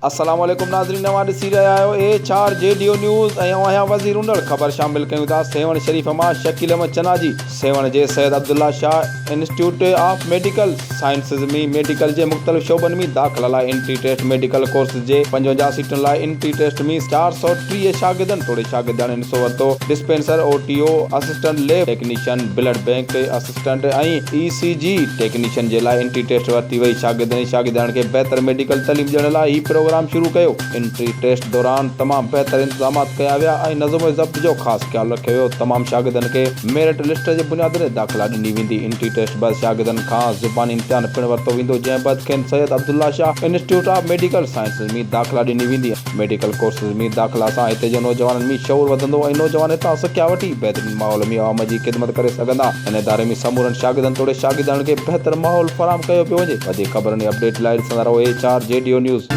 السلام عليڪم ناظرين اوهان ڏسي رهيا آهيو H R G D O news ۽ آئون آهيان وزير انڙ خبر شامل ڪيون ٿا سيوهڻ شريف مان شڪيل احمد چنا جي سيوهڻ جي Syed Abdullah Shah institute of medical sciences ۾ medical جي مختلف شعبن ۾ داخلا لاء انٽري ٽيسٽ ميڊيڪل ڪورسز جي 55 سيٽن لاء انٽري ٽيسٽ ۾ 430 شاگردن توڙي شاگردياڻين حصو ورتو dispenser, O T O, assistant lab technician, blood bank assistant ۽ E C G technician جي لاء انٽري ٽيسٽ ورتي وئي، شاگردن ۽ شاگردياڻين کي بهتر ميڊيڪل تعليم ڏيڻ لاء هي پروگرام شروع ڪيو، انٽري ٽيسٽ دوران تمام بهتر انتظامات ڪيا ويا ۽ نظم و ضبط جو خاص خيال رکيو ويو، تمام شاگردن کي ميرٽ لسٽ جي بنياد تي داخلا ڏني ويندي، انٽري ٽيسٽ بعد شاگردن کان زباني امتحان پڻ ورتو ويندو، جنهن بعد کين Syed Abdullah Shah institute of medical sciences ۾ داخلا ڏني ويندي، ميڊيڪل ڪورسز ۾ داخلا سان هتي جي نوجوانن ۾ شعور وڌندو ۽ نوجوان هتان سکيا وٺي بهترين ماحول ۾ عوام جي خدمت ڪري سگهندا. هن اداري ۾ سمورن شاگردن توڙي شاگردياڻين کي بهتر ماحول فراهم ڪيو پيو وڃي. وڌيڪ خبرن ۽ اپڊيٽ لاء ڏسندا رهو H R G D O news.